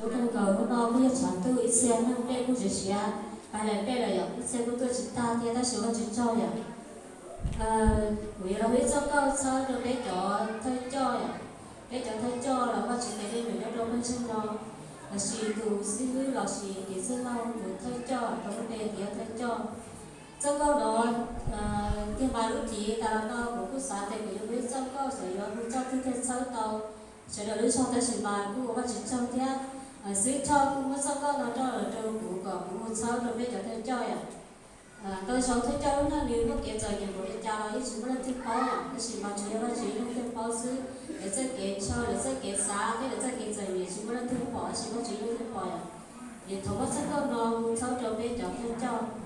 Kawg nkaus hnub no kuj yog tshav ntuj ib txhia neeg nplej kuj tsis siav, pab lawv nplej lawm yom, ib txhia kuj tuaj tsis tag thiab tab sis Vajtswv tsaug yom. Kuv yuav los hu ib txoj nkauj txhawb rau peb cov thawj coj yom. Peb cov thawj coj los Vajtswv tes li nws nyob rau pawg ntseeg no, lossis tus xib hwb lossis tus txwj laug tus thawj coj rau peb tes tias thawj coj. Txoj nkauj no tiag mas lub txiv tas los no kuv kuj xav tias kuv yuav hu ib txoj nkauj xav yuav hu txoj twg thiaj txhawb tau sawv daws lub zog tab sis mas kuj ua Vajtswv tsaug thiab. Xib hwb Thoj kuj muab txoj nkauj no coj los rau kuv kom kuv hu txhawb rau peb cov thawj coj yom. Ntau zaus thawj coj lub neej nws muaj kev txom nyem npaum li cas los yeej tsis muaj leej twg paub yom, tab sis mas tsuas yog Vajtswv ib leeg thiaj paub xwb. Lawv txoj kev ntshaw, lawv txoj kev xav thiab lawv txoj kev txom nyem tsis muaj leej twg pom tab sis Vajtswv ib leeg thiaj pom yom. Es thov muab txoj nkauj no hu txhawb rau peb cov thawj coj.